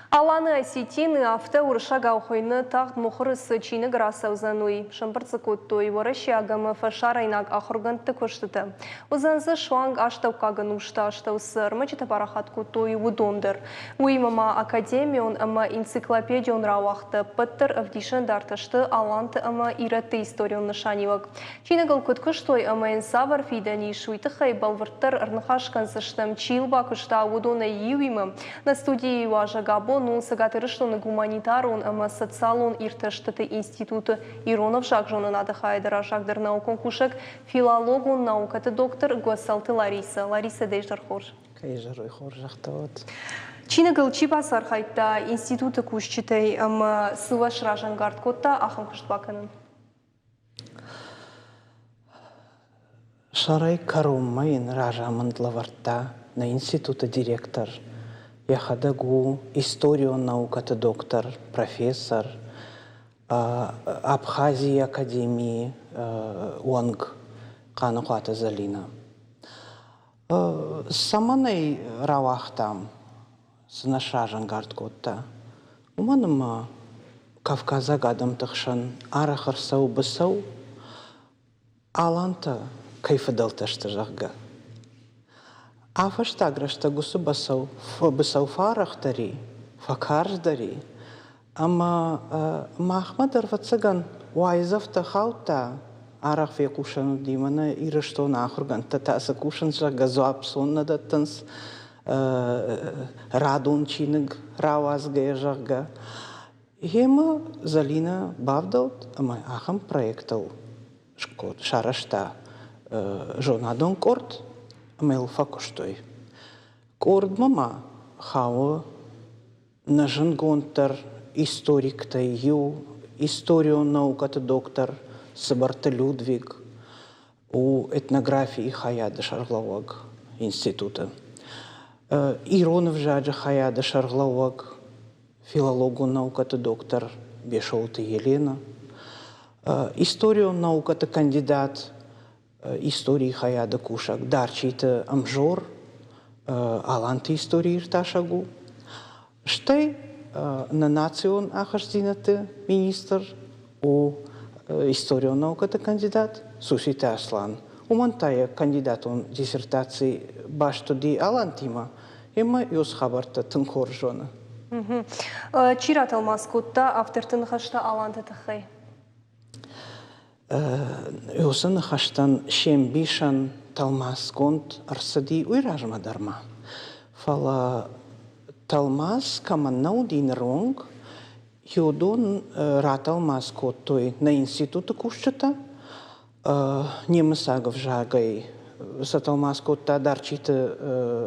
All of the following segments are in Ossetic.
Аланы осетины, афтӕ уырыссагау хуыйны, тагъд мыхуыры цы чиныг рацӕудзӕн, уый. Сӕмбырд дзы кодтой уӕрӕсейаг ӕмӕ фӕсарӕйнаг ахуыргӕндты куыстытӕ. Уыдзӕн дзы суанг астӕуккаг ӕнусты астӕу цы ӕрмӕджытӕ парахат кодтой, уыдон дӕр. Уыимӕ ма академион ӕмӕ энциклопедион рауагъдтӕ ӕппӕт дӕр ӕвдисӕндартӕ сты аланты ӕмӕ ирӕтты историон нысаниуӕг. Чиныгыл куыд куыстой ӕмӕ йын цавӕр фидӕн ис, уый тыххӕй бӕлвырддӕр ӕрныхас кӕндзыстӕм, чи йыл бакуыста, уыдонӕй иуимӕ. Нӕ студийы уазӕг абон у Цӕгат Ирыстоны гуманитарон ӕмӕ социалон иртӕстыты институты ирон ӕвзагзонынады хайады раззагдӕр наукон кусӕг, филологон наукӕты доктор Гуӕцӕлты Ларисӕ. Ларисӕ, дӕ изӕр хорз. Кӕй зӕрой хорзӕхтӕ уӕд. Чиныгыл чи бацархайдта институты кусджытӕй ӕмӕ цы уӕ сразӕнгард кодта ахӕм куыст бакӕнын? Сӕрӕй кӕронмӕ йын разамынд лӕвӕрдта нӕ институты директор, йӕхӕдӕг у историон наукӕты доктор, профессор, Абхазийы академийы уӕнг Хъаныхъуаты Зӕлинӕ. Цӕмӕн ӕй рауагътам, Цы нӕ сразӕнгард кодта, уымӕн ӕмӕ кавказаг адӕмты хсӕн арӕх ӕрцӕуы быцӕу, алантӕ кӕй фыдӕлтӕ сты, зӕгъгӕ. А-фӕстаг рӕстӕг уыцы быцӕу фӕарӕхдӕр и, фӕкарздӕр и, ӕмӕ махмӕ дӕр, ӕвӕццӕгӕн, уайдзӕфтӕ хаудта, арӕх фехъусӕн уыди, мӕнӕ Ирыстоны ахуыргӕндтӕ та цы кусынц, зӕгъгӕ, дзуапп сон нӕ дӕттынц, радон чиныг рауадзгӕйӕ, зӕгъгӕ. Гъемӕ Зӕлинӕ бавдӕлд ӕмӕ ахӕм проектыл сарӕзта зонадон къорд ӕмӕ йыл фӕкуыстой. Къордмӕ ма хауы нӕ зындгонддӕр историктӕй иу, историон наукӕты доктор Цыбырты Людвиг у этнографийы хайады сӕргълӕууӕг институты. Ирон ӕвзаджы хайады сӕргълӕууӕг, филологон наукӕты доктор Бесолты Еленӕ, историон наукӕты кандидат историйы хайады кусӕг Дарчиты Ӕмзор, аланты историйы иртасӕг у. Стӕй нӕ национ ахастдзинӕдты министр у историон наукӕты кандидат Суситы Аслан. Уымӕн та йӕ кандидатон диссертаци баст уыди алантимӕ, ӕмӕ уыцы хабӕрттӕ тынг хорз зоны. Чи ратӕлмац кодта авторты ныхӕстӕ аланты тыххӕй? Уыцы ныхӕстӕн се мбисӕн тӕлмацгонд ӕрцыди уый размӕ дӕр ма. Фӕлӕ тӕлмац кӕмӕн нӕ уыди ныронг, уыдон ратӕлмац кодтой нӕ институты кусджытӕ, немыцаг ӕвзагӕй сӕ тӕлмац кодта Дарчиты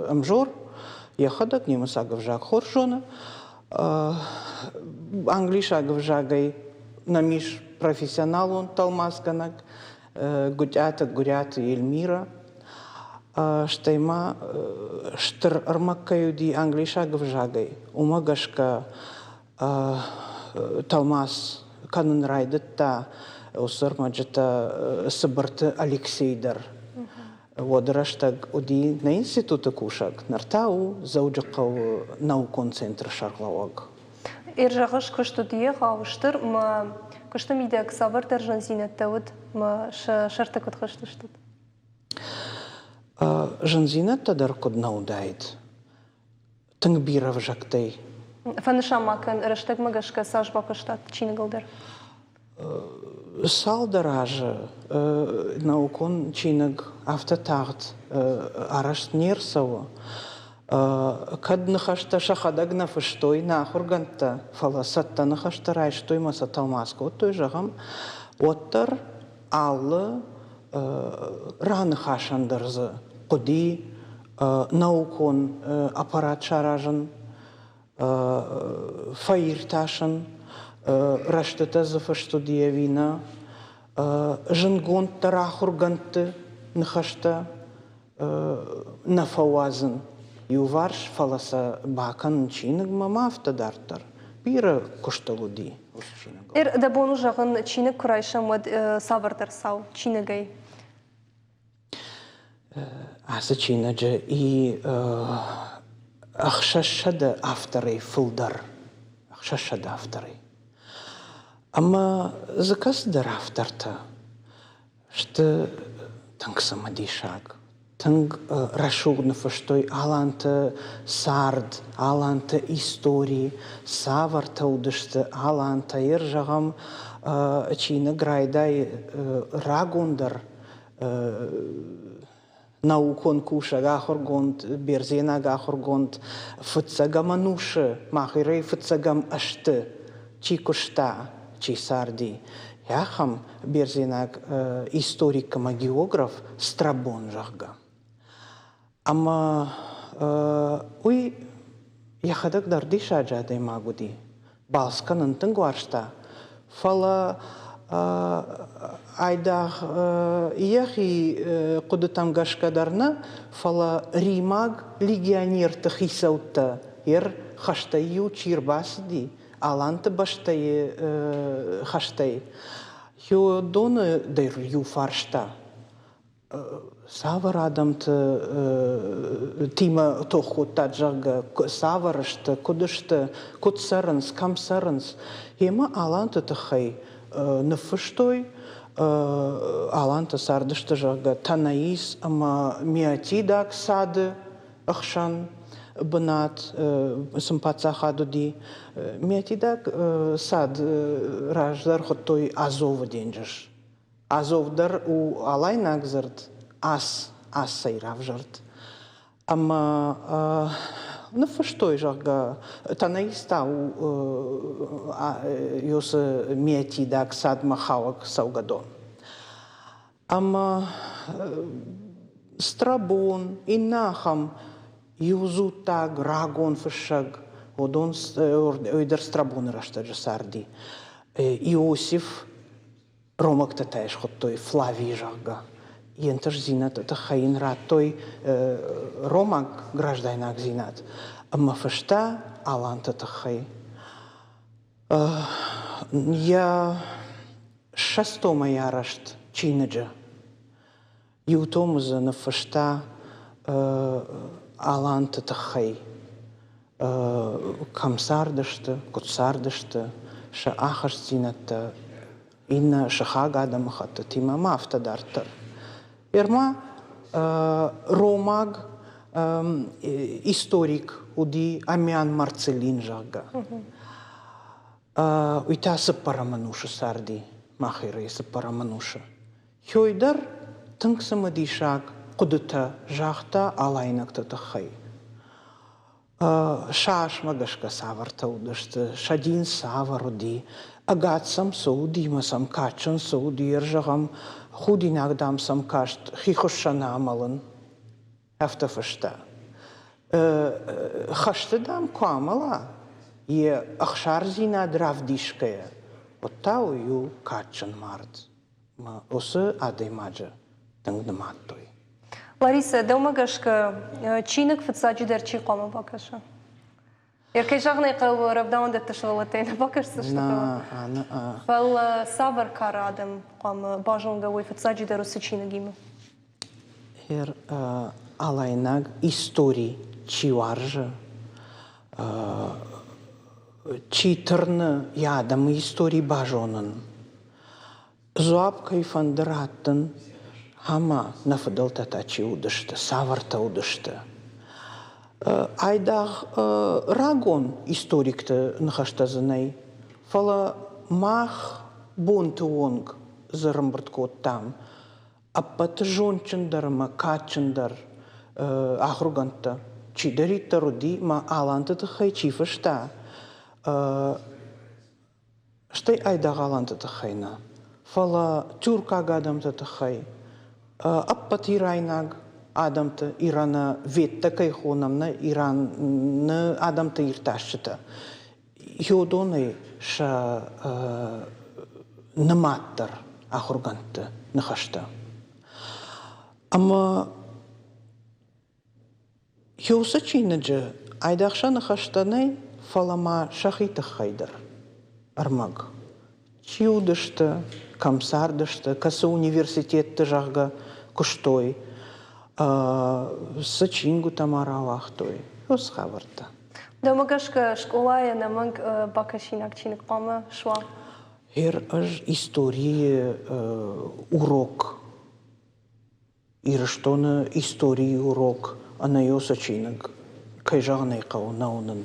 Ӕмзор, йӕхӕдӕг немыцаг ӕвзаг хорз зоны. Англисаг ӕвзагӕй нӕм ис профессионалон тӕлмацгӕнӕг Гуытъиаты Гуыриаты Эльмирӕ. Стӕй ма стыр ӕрмӕг кӕй уыди англисаг ӕвзагӕй, уымӕ гӕсгӕ тӕлмац кӕнын райдыдта уыцы ӕрмӕджытӕ Цыбырты Алексей дӕр. Уӕды рӕстӕг уыди нӕ институты кусӕг, ныр та у Дзӕуджыхъӕуы наукон центры сӕргълӕууӕг. Ир, зӕгъыс, куыст уыд егъау, стыр мӕ куысты мидӕг цавӕрдӕр зындзинӕдтӕ уыд мӕ сӕ сӕрты куыд хызтыстут? Зындзинӕдтӕ дӕр куыд нӕ уыдаид. Тынг бирӕ ӕвзӕгтӕй. Фӕнысан ма кӕн, рӕстӕгмӕ гӕсгӕ цас бакуыстат чиныгыл дӕр? Цалдӕр азы наукон чиныг афтӕ тагъд арӕзт не рцӕуы. Кӕд ныхӕстӕ сӕхӕдӕг нӕ фыстой нӕ ахуыргӕндтӕ, фӕлӕ цӕттӕ ныхӕстӕ райстой ӕмӕ сӕ тӕлмац кодтой, зӕгъӕм, уӕддӕр алы раныхасӕн дӕр дзы хъуыди наукон аппарат саразын, фӕиртасын, рӕстытӕ дзы фыст уыди ӕви нӕ, зындгонддӕр ахуыргӕндты ныхӕстӕ нӕ фӕуадзын иуварс, фӕлӕ сӕ бакӕнын чиныгмӕ ма афтӕ дарддӕр. Бирӕ куыстыл уыди уыцы чиныгыл. Дӕ бон у зӕгъын, чиныг куы райсӕм, уӕд цавӕрдӕр цау чиныгӕй? Ацы чиныджы и 600 авторӕй фылдӕр. 600 авторӕй. Ӕмӕ дзы кӕцыдӕр автортӕ сты тынг цымыдисаг, тынг рӕсугъд ныффыстой аланты цард, аланты истори, цавӕртӕ уыдысты алантӕ. Ер зӕгъӕм, чиныг райдайы рагондӕр наукон кусӕг, ахуыргонд, бердзенаг ахуыргонд фыццӕгӕм ӕнусы, мах Ирӕй фыццӕгӕм ӕзты чи куыста, чи царди, ахӕм бердзенаг историк ӕмӕ географ Страбон, зӕгъгӕ. Ӕмӕ уый йӕхӕдӕг дӕр диссаджы адӕймаг уыди. Балц кӕнын тынг уарзта, фӕлӕ айдагъ йӕхи хъуыдытӕм гӕсгӕ дӕр нӕ, фӕлӕ римаг легионерты хицӕуттӕ йе рхӕстӕй-иу чи рбацыди, Аланты бӕстӕйы хӕстӕй, уыдоны дӕр иу фарста цавӕр адӕмты тимӕ тох кодтат, зӕгъгӕ, цавӕр сты, куыд сты, куыд цӕрынц, кӕм цӕрынц. Гъемӕ аланты тыххӕй ныффыстой, алантӕ цардысты, зӕгъгӕ, Танаис ӕмӕ Миотидаг цады ӕхсӕн бынат сын паддзахад уыди. Миотидаг цад раздӕр хуыдтой Азовы денджыз. Азов дӕр у алайнаг дзырд ас, асӕй равзӕрд. Ӕмӕ ныффыстой, зӕгъгӕ, Танаис та у уыцы Миотидаг цадмӕ хауӕг цӕугӕдон. Ӕмӕ Страбон, иннӕ ахӕм иу дзуттаг рагон фыссӕг, уыдон уый дӕр Страбоны рӕстӕджы царди. Иосиф Ромӕгтӕ та йӕ схуыдтой Флавий, зӕгъгӕ. Йе нтыстдзинӕдты тыххӕй йын радтой ромаг граждайнагдзинад ӕмӕ фыста аланты тыххӕй. Йӕ 20 томӕй арӕзт чиныджы Иу томы дзы ныффыста аланты тыххӕй, кӕм цардысты, куыд цардысты, сӕ ахастдзинӕдтӕ иннӕ сыхаг адӕмыхӕттытимӕ ӕмӕ афтӕ дарддӕр. Ерма ромаг историк уыди Амиан Марцелин, зӕгъгӕ. Уый та цыппӕрӕм ӕнусы царди, мах эрӕйы цыппӕрӕм ӕнусы. Хёй дӕр тынг цымыдисаг хъуыдытӕ загъта алайнӕгты тыххӕй. Сӕ асмӕ гӕсгӕ цавӕртӕ уыдысты, сӕ дин цавӕр уыди, ӕгад сӕм цы уыди ӕмӕ сӕм кадджын цы уыди, ӕрзӕгъӕм, худинаг, дам, сӕм каст хихуыссӕны амӕлын. Афтӕ фыста. Хӕсты, дам, куы амӕла, йе ӕхсардзинад равдисгӕйӕ, уӕд та уый у кадджын мард. Уыцы адӕймаджы тынг нымадтой. Ларисӕ, дӕумӕ гӕсгӕ, чиныг фыццаджыдӕр чи хъуамӕ бакӕса? Кӕй зӕгъын ӕй хъӕуы, рӕвдауӕндӕтты сывӕллӕттӕй нӕ бакӕсдзысты. Фӕлӕ цавӕр кары адӕм хъуамӕ базонгӕ уой фыццаджыдӕр уыцы чиныгимӕ? Алайнаг истори чи уарзы, чи тырны йӕ адӕмы истори базонын, дзуапп кӕй фӕнды раттын, ӕмӕ нӕ фыдӕлтӕ та чи уыдысты, цавӕртӕ уыдысты. Айдагъ рагон историкты ныхӕстӕ дзы нӕй, фӕлӕ мах бонты онг дзы ӕрӕмбырд кодтам ӕппӕты зондджындӕр ӕмӕ кадджындӕр ахуыргӕндтӕ чидӕриддӕр уыди, мӕ аланты тыххӕй чи фыста, стӕй айдагъ аланты тыххӕй нӕ, фӕлӕ тюркаг адӕмты тыххӕй, ӕппӕт ирайнаг адӕмты, Ираны веттӕ кӕй хонӕм, нӕ Ираны адӕмты иртасджытӕ, уыдонӕй сӕ нымаддӕр ахуыргӕндты ныхӕстӕ. Ӕмӕ Уыцы чиныджы айдагъ сӕ ныхӕстӕ нӕй, фӕлӕ ма сӕхи тыххӕй дӕр ӕрмӕг. Чи уыдысты, кӕм цардысты, кӕцы университетты, зӕгъгӕ, куыстой, цы чингуытӕ ма рауагътой. Уыцы хабӕрттӕ. Дӕумӕ гӕсгӕ, скъолайы ӕнӕмӕнг бакӕсинаг чиныг хъуамӕ суа? Гъер ӕз историйы урок, Ирыстоны историйы урок ӕнӕ уыцы чиныг, кӕй зӕгъын ӕй хъӕуы, нӕ уынын.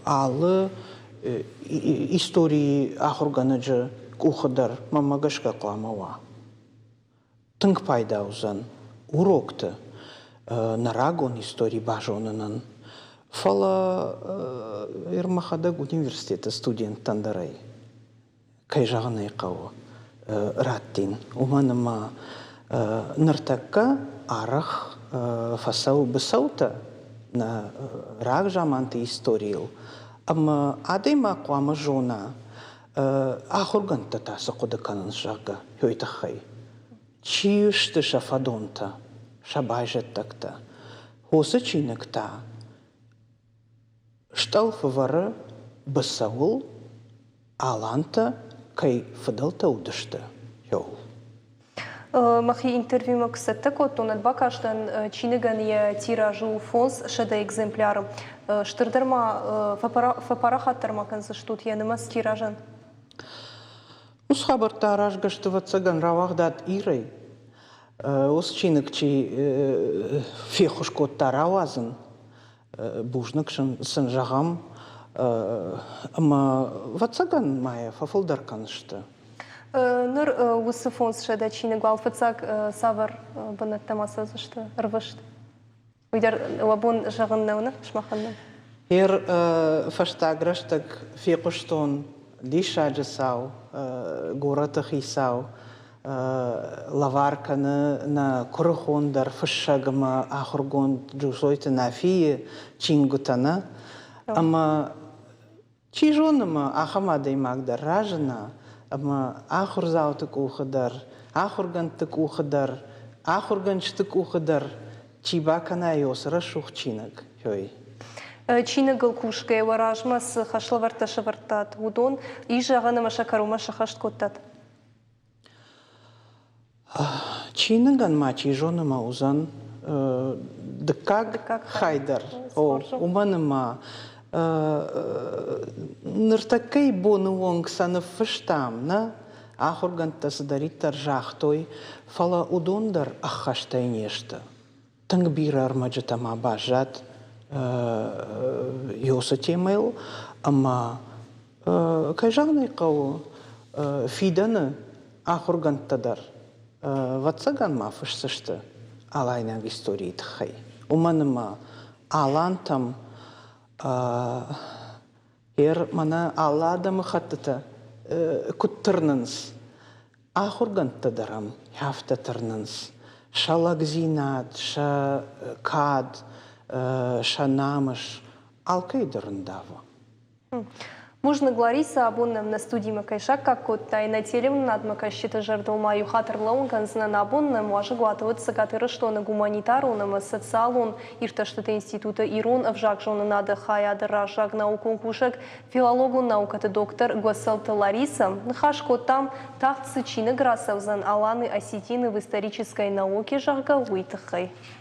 Алы историйы ахуыргӕнӕджы къухы дӕр, мӕнмӕ гӕсгӕ, хъуамӕ уа. Тынг пайда уыдзӕн урокты нӕ рагон истори базонынӕн, фӕлӕ мӕхӕдӕг университеты студенттӕн дӕр ӕй, кӕй зӕгъын ӕй хъӕуы, раттин. Уымӕн ӕмӕ ныртӕккӕ арӕх фӕцӕуы быцӕутӕ нӕ рагзаманты историйыл, ӕмӕ адӕймаг хъуамӕ зона, Ахуыргӕндтӕ та цы хъуыды кӕнынц, зӕгъгӕ, уый тыххӕй? Чи сты сӕ фӕдонтӕ, сӕ байзӕддӕгтӕ? Уыцы чиныг та стъӕлфы вӕры быцӕуыл, алантӕ кӕй фыдӕлтӕ уыдысты, ууыл. Мӕхи интервьюмӕ куы цӕттӕ кодтон, уӕд бакастӕн чиныгӕн йӕ тираж у 500 экземпляры. Стырдӕр ма фӕпарахатдӕр ма кӕндзыстут йӕ нымӕц тиражӕн? Уыцы хабӕрттӕ аразгӕ сты, ӕвӕццӕгӕн, рауагъдад Ирӕй. Уыцы чиныг чи феххуыс кодта рауадзын, бузныг сын зӕгъӕм, ӕмӕ ӕвӕццӕгӕн ма йӕ фӕфылдӕр кӕндзысты. Ныр уыцы 500 чиныг уал фыццаг цавӕр бынӕттӕм ацӕудзысты ӕрвыст? Уый дӕр уӕ бон зӕгъын нӕу, нӕ сымахӕн нӕ? Ер фӕстаг рӕстӕг фехъуыстон диссаджы цау, горӕты хицау лӕвар кӕны нӕ куырыхондӕр фыссӕг ӕмӕ ахуыргонд Джусойты Нафийы чингуытӕ нӕ. Ӕмӕ чи зоны ма ахӕм адӕймаг дӕр разына, ӕмӕ ахуырдзауты къухы дӕр, ахуыргӕндты къухы дӕр, ахуыргӕнджыты къухы дӕр чи бакӕна уыцы рӕсугъд чиныг, ой. Чиныгыл кусгӕ уӕ размӕ цы хӕслӕвӕрдтӕ сӕвӕрдтат, уыдон ис зӕгъӕн ӕмӕ сӕ кӕронмӕ сӕххӕст кодтат? Чиныгӕн ма чи зоны ма уыдзӕн дыккаг хай дӕр. Уымӕн ӕмӕ ныртӕккӕйы боны онг сӕ ныффыстам, нӕ ахуыргӕндтӕ цыдӕриддӕр загътой, фӕлӕ уыдон дӕр ӕххӕстӕй не сты. Тынг бирӕ ӕрмӕджытӕ ма баззад уыцы темӕйыл ӕмӕ, кӕй зӕгъын ӕй хъӕуы, фидӕны ахуыргӕндтӕ дӕр, ӕвӕццӕгӕн ма фысдзысты алайнаг историйы тыххӕй. Уымӕн ӕмӕ алантӕм Ер мӕнӕ алы адӕмыхӕттытӕ куыд тырнынц, ахуыргӕндтӕ дӕр ӕм афтӕ тырнынц. Сӕ лӕгдзинад, сӕ кад, сӕ намыс алкӕй дӕр ӕндавы. Бузныг, Лариса, абон нӕм нӕ студимӕ кӕй саккаг кодтай, нӕ телеуынынадмӕ кӕсджыты зӕрдыл ма иу хатт ӕрлӕууын кӕндзынӕн. Абон нӕм уазӕгуаты уыд Цӕгат Ирыстоны гуманитарон ӕмӕ социалон иртӕстыты институты ирон ӕвзагзонынады хайады раззаг наукон кусӕг, филологон наукӕты доктор Гуӕцӕлты Ларисӕ. Ныхас кодтам, тагъд цы чиныг рацӕудзӕн Аланы Осетины в исторической науке, зӕгъгӕ, уый тыххӕй.